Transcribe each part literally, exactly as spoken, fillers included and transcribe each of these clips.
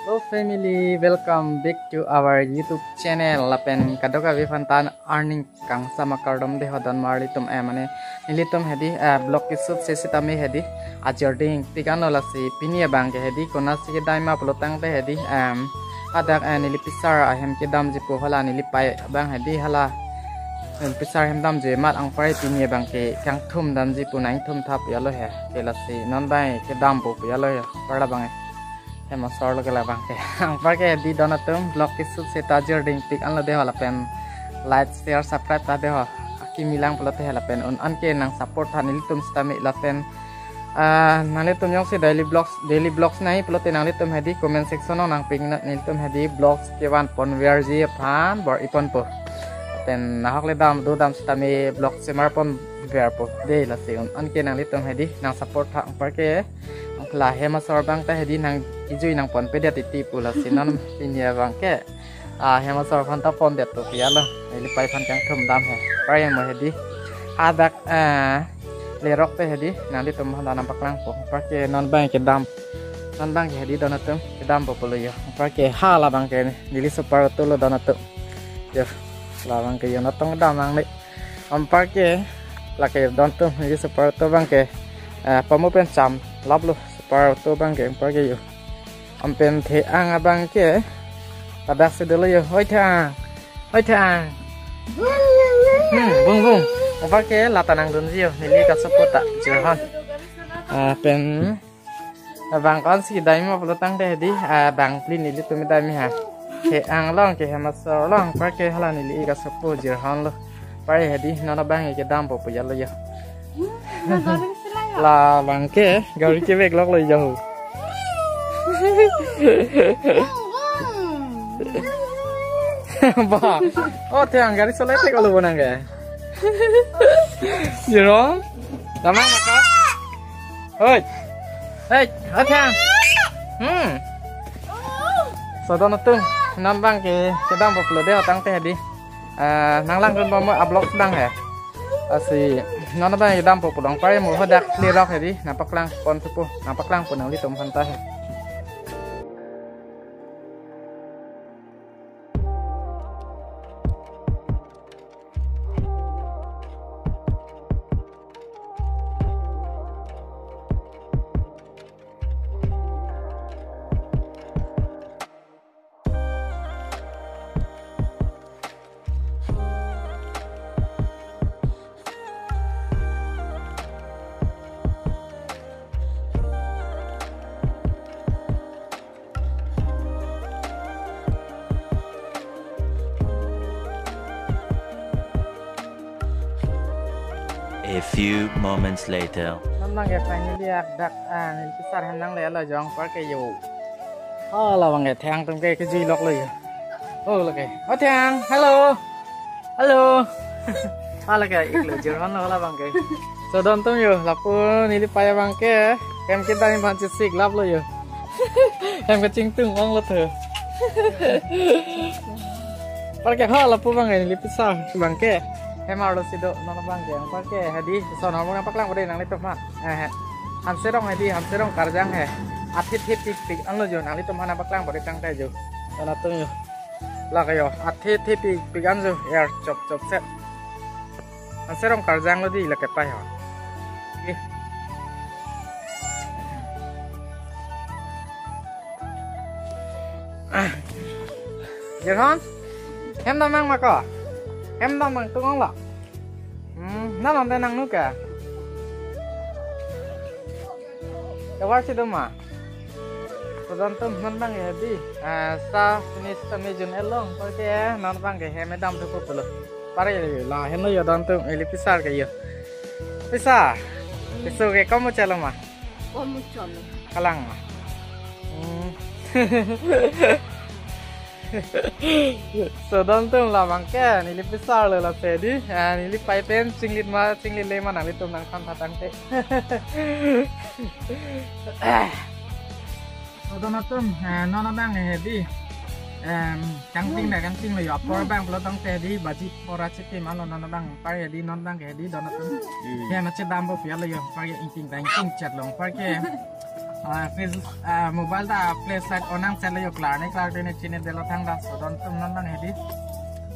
Hello family, welcome back to our YouTube channel. Lapen kadokave aphan ta evening kangsam akardom dei ho don marli atum, eh, mane nelitum hedi, eh, vlog keshoot si sitame hedi ajor ding tik anlo, lasi pini abang ke hedi konatsi kedam ma pulotangte hedi, em, hadak, eh, neli pisar ahem kedamji pu hala neli pei abang hedi hala, em, pisar hem damji amat anparke pini abang ke kangthum damji pu nangthum thap yalo he. Ke lasi non abang kedampo pu yalo he. Parla abang, eh, hem asor lo ke labang ke. Anparke hedi don atum vlog keshoot si ta ajor ding tik anlo dei ho lapen like, share, subscribe ta dei ho. Akimi lang pulote he lapen un-an ke nang support tha nelitum sitame lapen, ah, nanglitum jongsi daily vlogs, daily vlogs nangji pulote nanglitum hedi comment section along nangping na nelitum hedi vlogs kevan ponverji aphan bor-iponpo. Lapen nahok le dam do dam sitame vlog semar ponverpo dei, lasi un-an ke nanglitum hedi nang support tha anparke. La hem asor abang ta hedi nang ijui nangponpedet titi pu, lasi non pini abang ke, ah, hem asor aphan ta pondet pu pi alo. Neli pei aphan kangthum dam he. Parke mo hedi hadak, ah, lerok te hedi nanglitum aphan ta nangpaklangpo. Anparke non abang kedam. Non abang ke hedi don atum kedampo pulo yo. Anparke hala abang ke neli super auto lo don atum. Yo, labang ke yo natong dam nangne. Anparke lake don atum neli super auto abang ke, eh, pamu pen cham laplo super auto abang ke anparke yo. Anpen The-ang abang ke ladak si dolo yo. Hoi The-ang. Hoi The-ang. Hmm, bung bung. Anparke la ta nangdunji yo neli kasopo ta Jirhan. Ah, pen abang konsi kedam ma pulotangte hedi, ah, bang pli nelitum kedam ha. The-ang along ke hem asor along anparke hala neli kasopo Jirhan lo. Parke hedi non abang kedampo pu yalo yo. Labang ke gari kevek lok lo yo. Ba. Oh, The-ang gari solai te kalau bonang ke. Jirhan. Damang maka. Hoi. Hei, hoi The-ang. Hmm. So don atum, non abang ke kedampo pulo dei ho tangte hedi. Eh, nanglangdun bom a-vlog abang he. Lasi non abang kedampo pulo anparke mo hadak lerok hedi nangpaklangpon thupo, nangpaklangpo nanglitum aphan ta he. A few moments later. Non abang ke finally hadak, ah, neli pisar hem nanglelo jo anparke yo. Oh, labang ke The-ang atum ke kejui lok lo yo. Oh, lake. Oh, The-ang. Hello. Hello. Hala ke iklo Jirhan lo labang ke. So don atum yo, lapu neli pei abang ke hem kedam aphan chesik laplo yo. Hem kachingtung onglo tho. Anparke ha lapu abang ke neli pisar abang ke hem arlo si do non abang ke. Anparke hedi so non abang paklangpo dei nanglitum aphan. Eh, eh. Hanserong hedi, Hanserong karjang he. Athe thepik pik anlo jo nanglitum aphan paklangpo dei tangte jo. Don atum yo. Lake yo, athe thepik pik an jo, er chop chop set. Hanserong karjang lo dei lake pei ho. Eh. Ah. Jirhan, hem damnang ma ko? Hem damnang tung onglo. Hmm, non non te nangnu ke. Tovar si do ma. So don atum non abang ke hedi. Ah, sa finish ta me jun elong. Anparke non abang ke hem kedam thupo pulo. Parke la henlo yo don atum neli pisar ke yo. Pisar. Piso ke komu chelo ma? Komu chelo. Kalang ma. Hmm. So don atum labang ke neli pisar lo lasi hedi. Ah, neli pei pen chinglit ma chinglitle ma nanglitum nangthan tha tangte. So don atum, eh, non abang hedi. Em, kangping da kangping lo yo apor abang pulo tangte hedi baji pora chitim alo non abang anparke hedi non abang ke hedi don atum. Hmm. Ya na chedampo pi alo yo anparke ingting ta ingting chet lo anparke. Ah, please, ah, mobile ta flashlight on nang selo yo, klar ne klar ne chine delo thang da, so don atum non abang hedi.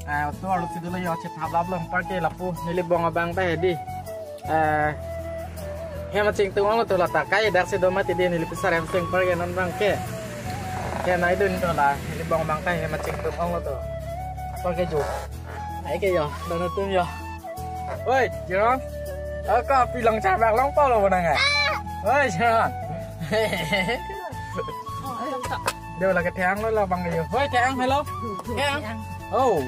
Ah, auto arlo si dolo yo, chethap lap lo anparke lapu neli bong abang ta hedi. Ah, hem achingtum onglo to la ta kai dak si do mati di neli pisar hem seng anparke non abangke. Ke nai dun to la neli bong abang ta hem achingtum onglo to. Anparke jo. Ai ke yo, don atum yo. Oi, Jiron. Aka pilang chabak long palo bonang ai. Oi, Jiron. Dia lagi theang lo la abang yo. Oi, theang, hello. Theang. Oh.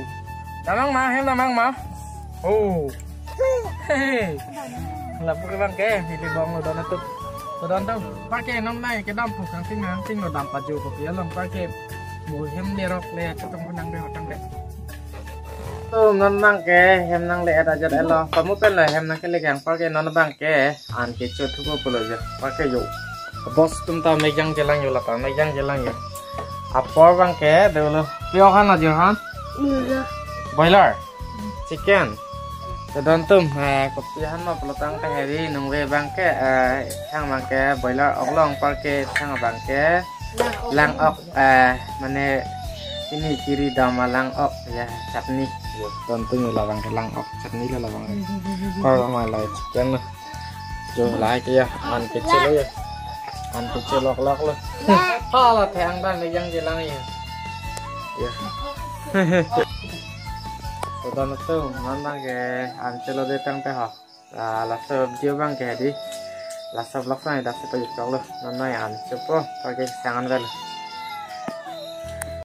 Damang ma, hem damang ma. Oh. Hey. Lapu ke abangke, neli bong lo don atum. Don atum. Anparke non nai kedam pu kangting kangting lo dam paju kopi along anparke. Bo hem lerok le, atum nang de hotang de. To non abangke hem nangle-et ajat elo. Pamu pen lo hem nangkele ke anparke non abangke an kecho thupo pulo jo. Anparke jo. Boss atum ta mek jangjelang jo la ta mek jangjelang jo. Apor abangke dolo. Pi-ok han lo Jiron? Boiler. Boiler. Chicken. To don atum, eh, kopi han ma pulo tangte hedi nungve abangke, eh, thang abangke boiler ok lo anparke thang abangke lang ok, eh, mane ini kiri dam lang ok ya, chutney. Yo, don atum la abangke lang ok chutney lo la abangke. Kor ma la chicken lo. Jo la ke ya, an kecho lo ya. An kecho lok lok lo. Hala theang dan mek jangjelang ya. Ya. To don atum, non abangke an chelo de tangte ho. Ah, laso video abangke hedi. Laso vlog abang dak si pajut chok lo. Non nai an chopo, anparke sang an vel.